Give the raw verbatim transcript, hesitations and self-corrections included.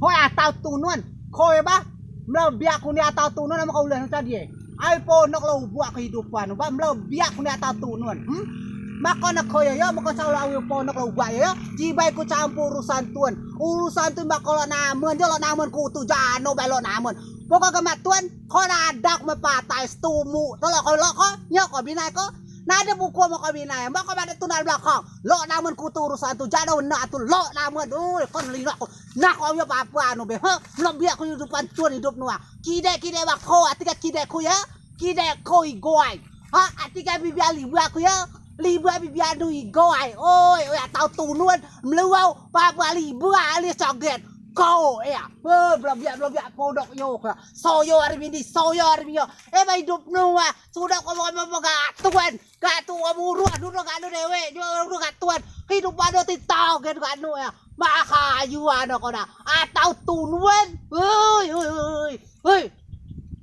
Hoi atau tunun, ko yo ba, melebiak kunei atau tunun, amen ko uleak tadi e. Ai ponok lok ubeak kehidupan ba, melebiak kunei atau tunun. Hmm? Mako ne ko yo yo, mako calo awei ponok lok ubeak yo yo. Jibeak ku campur urusan tun. Urusan tun mako lok namen, jo lok namen kutu jano ba lok namen. Pokok gemak tun, ko nadeak mepatai setumu. Tolok ko lok ko, nyo ko binai ko. Nadeak buku mako binai, mako madeak tun belakang. Lok namen kutu urusan tun, jano ne atun lok namen. Oi, ko nelinok ko. Nah, ko yo papa anu be. Ha, melebiak ku hidupan tun hidup nua. Kidek kidek ba ko, ati ka kidek ku yo. Kidek ko igai. Ha, ati ka bibia libua ku yo. Libua bibia nu igai. Oi, oi, atau tunun. Meluau, papa libua alis coget. Ko, ya. Hoi, melebiak, melebiak podok yo. Soyo ari mindi, soyo ari minyo. Eh, ba hidup nua. Sudo ko mau mau gak tun. Gak tun buruh, duduk gak nu dewek. Jual duduk gak tun. Hidup ado titau gak nu ya. Maka ayuan ko dah. Atau tunun. Oi, oi, oi.